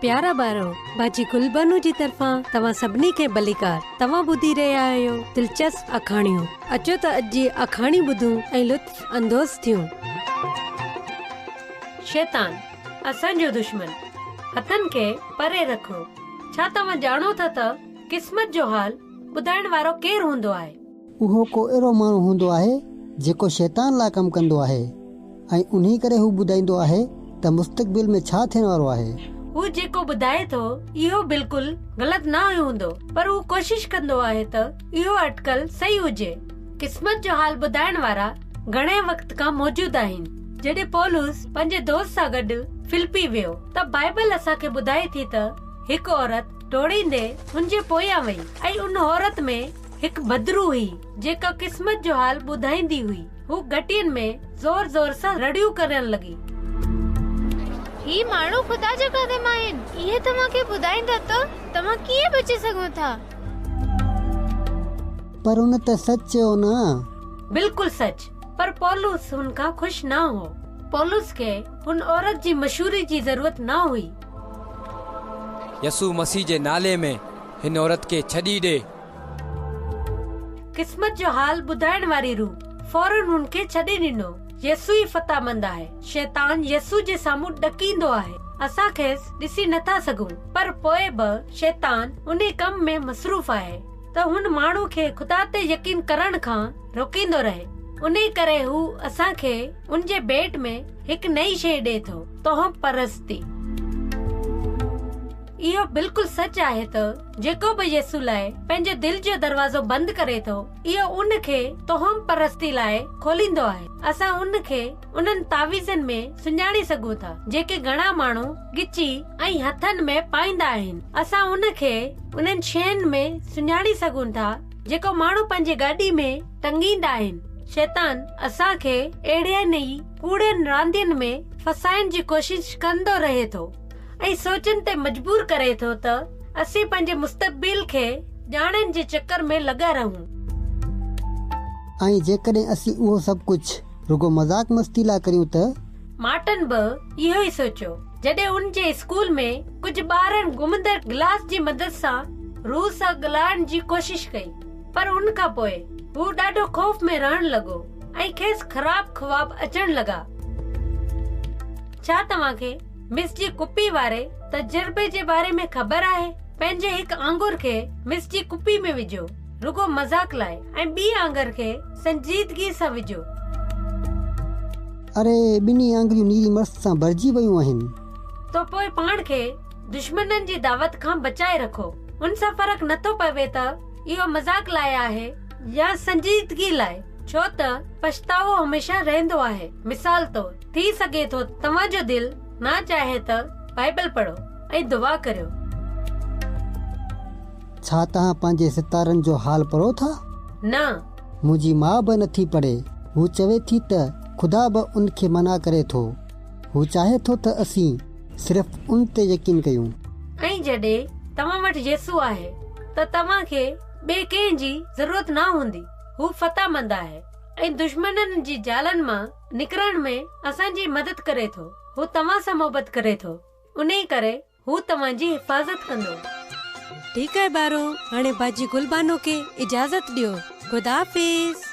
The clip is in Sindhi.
پيارا ٻارو، باجي گل بانو جي طرفان توهان سڀني کي ڀليڪار. توهان ٻڌي رهيا آهيو دلچسپ آکاڻيون. اچو ته اڄ جي آکاڻي ٻڌون ۽ لطف اندوز ٿيون. شيطان، اسان جو دشمن. هٿن کي پري رکو. ڇا توهان ڄاڻو ٿا ته قسمت جو حال ٻڌائڻ وارو ڪير هوندو آهي؟ اهو ڪو اهڙو ماڻهو هوندو آهي جيڪو شيطان لاء ڪم ڪندو آهي ۽ انهي ڪري هو ٻڌائيندو آهي ته مستقبل ۾ ڇا ٿيڻ وارو آهي. هو جيڪو ٻڌائي ٿو اهو بلڪل غلط ناهي هوندو پر هو ڪوشش ڪندو آهي ته اهو اٽڪل صحيح هجي. قسمت جو حال ٻڌائڻ وارا گهڻي وقت کان موجود آهن. جڏهن پولس پنهنجي دوست سان گڏ فلپي ويو ته بائبل اسان کي ٻڌائي ٿي ته هڪ عورت ڊوڙيندي هن جي پويان وئي ۽ ان عورت ۾ هڪ بدروح هئي، جيڪا قسمت جو حال ٻڌائيندي هئي. هوء گهٽين ۾ زور زور سان رڙيون ڪرڻ لڳي. هي ماڻهو خدا جا خادم آهن. اهي توهان کي ٻڌائيندا ته توهان ڪيئن بچي سگهو ٿا. پر هن ته سچ چيو نه؟ بلڪل سچ. پر پولس هن کان خوش نه هو. پولس کي هن عورت جي مشوري جي ضرورت نه هئي. يسوع مسيح جي نالي ۾ هن عورت کي ڇڏي ڏي. قسمت جو حال ٻڌائڻ واري روح فوراً هن کي ڇڏي ڏنو. يسوع ئي فتحمند آهي. شيطان يسوع جي سامهون ڏڪيندو آهي. اسان کيس ڏسي نه ٿا سگهون، پر پوء به شيطان انهي ڪم ۾ مصروف آهي ته هن ماڻهو کي خدا تي يقين ڪرڻ کان روڪيندو رهي. انهي ڪري هو اسان کي ان جي ڀيٽ ۾ هڪ نئين شيء ڏئي ٿو، توهم پرستي. اهو بلڪل سچ آهي ته جيڪو به يسوع لاء پنهنجي دل جو دروازو بند ڪري ٿو، اهو ان کي توهم پرستي لاء کوليندو آهي. اسان ان کي انهن تعويذن ۾ سڃاڻي سگهون ٿا، جيڪي گهڻا ماڻهو ڳچي ۽ هٿن ۾ پائيندا آهن. اسان ان کي انهن شين ۾ سڃاڻي سگهون ٿا، جيڪو ماڻهو پنهنجي گاڏي ۾ ٽنگيندا آهن. شيطان اسان کي اهڙين ئي ڪوڙين راندين ۾ ڦاسائڻ جي ڪوشش ڪندو رهي ٿو. ۽ سوچڻ تي مجبور ڪري ٿو ته اسين پنهنجي مستقبل کي ڄاڻڻ جي چڪر ۾ لڳا رهون. ۽ جيڪڏهن اسين اهو سڀ ڪجهه رڳو مذاق مستي لاء ڪريون ته؟ مارٽن به اهو ئي سوچيو جڏهن ان جي اسڪول ۾ ڪجهه ٻارن گهمندڙ گلاس جي مدد سان روح سان ڳالهائڻ جي ڪوشش ڪئي پر ان کان پوء هو ڏاڍو خوف ۾ رهڻ لڳو ۽ کيس خراب خواب اچڻ لڳا. ڇا توهان کي مس جي ڪپي واري تجربي جي باري ۾ خبر آهي؟ پنهنجي هڪ آڱر کي مس جي ڪپي ۾ وجهو، رڳو مذاق لاء، ۽ ٻي آڱر کي سنجيدگي سان وجهو. اري، ٻنهي آڱريون نيري مس سان ڀرجي ويون آهن. ته پوء پاڻ کي دشمنن جي دعوت کان بچائي رکو. ان سان فرق نٿو پوي ته اهو مذاق لاء آهي يا سنجيدگي لاء، ڇو ته پڇتاء هميشه رهندو آهي. مثال طور. ٿي سگهي ٿو توهان جو دل نه چاهي ته بائيبل پڙهو ۽ دعا ڪريو. ڇا توهان پنهنجي ستارن جو حال پڙهو ٿا؟ نه. منهنجي ماء به نٿي پڙهي. هو چوي ٿي ته خدا به ان کي منع ڪري ٿو. هو چاهي ٿو ته اسين صرف ان تي يقين ڪيون. ۽ جڏهن توهان وٽ يسوع آهي ته توهان کي ٻئي ڪنهن جي ضرورت نه هوندي. هو فتحمند آهي ۽ دشمنن جي جالن مان نڪرڻ ۾ اسان جي مدد ڪري ٿو. هو توهان سان محبت ڪري ٿو، انهي ڪري هو توهان جي حفاظت ڪندو. ٺيڪ آهي ٻارو، هاڻي باجي گل بانو کي اجازت ڏيو. خدا حافظ.